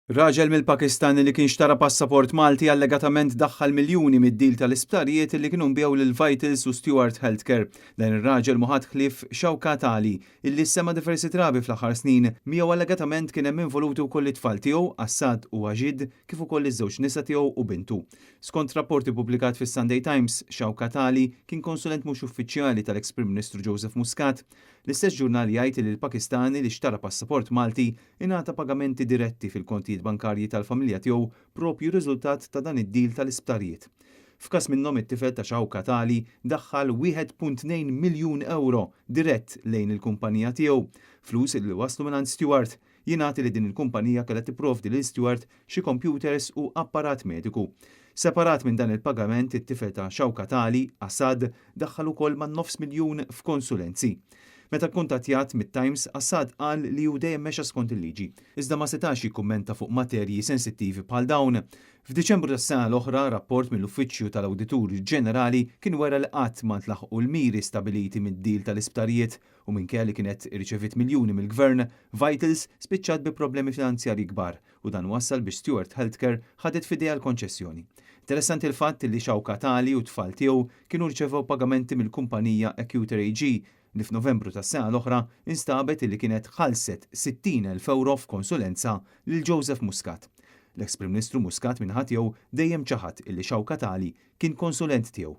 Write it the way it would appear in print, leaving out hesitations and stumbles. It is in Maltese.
Raġel mill-Pakistan li kien xtara passaport Malti allegatament daħħal miljuni mid-deal tal-isptarijiet li kienu nbiegħu lil Vitals u Steward Healthcare. Dan ir-raġel mhu ħadd ħlief Shaukat Ali, illi ssemma diversi drabi fl-aħħar snin. Miegħu allegatament kien hemm involuti wkoll it-tfal tiegħu, Assad u Wajid, kif ukoll iż-żewġ nisa tiegħu u bintu. Skont rapport ippubblikat fis-Sunday Times, Shaukat Ali kien konsulent mhux uffiċjali tal-eks Prim Ministru Joseph Muscat. L-istess ġurnal jgħid li l-Pakistani li xtara passaport Malti ingħata pagamenti diretti fil-kontijiet bankarji tal-familja tiegħu propju riżultat ta' dan id-deal tal-isptarijiet. F'każ minnhom it-tifel ta' Shaukat Ali daħħal 1.2 miljun ewro dirett lejn il-kumpanija tiegħu, flus li waslu mingħand Steward. Jingħad li din il-kumpanija kellha tipprovdi lil Steward xi computers u apparat mediku. Separat minn dan il-pagament it-tifel ta' Shaukat Ali, Assad, daħħal ukoll man-nofs miljun f'konsulenzi. Meta kkuntattjat mit-Times, Assad qal li hu dejjem mexa skont il-liġi, iżda ma setax jikkummenta fuq materji sensittivi bħal dawn. F'Diċembru tas-sena l-oħra, rapport mill-Uffiċċju tal-Awditur Ġenerali kien wera li qatt ma ntlaħqu l-miri stabiliti mid-deal tal-isptarijiet u minkejja li kienet irċeviet miljuni mill-Gvern, Vitals spiċċat bi problemi finanzjarji kbar u dan wassal biex Steward Healthcare ħadet f'idejha l-konċessjoni. Interessanti l-fatt li Shaukat Ali u t-tfal tiegħu kienu rċevew pagamenti mill-kumpanija Acuter AG li f'Novembru tas-sena l-oħra instabet li kienet ħallset 60,000 ewro f'konsulenza lil Joseph Muscat. L-eks Prim Ministru Muscat min-naħa tiegħu dejjem ċaħad illi Shaukat Ali kien konsulent tiegħu.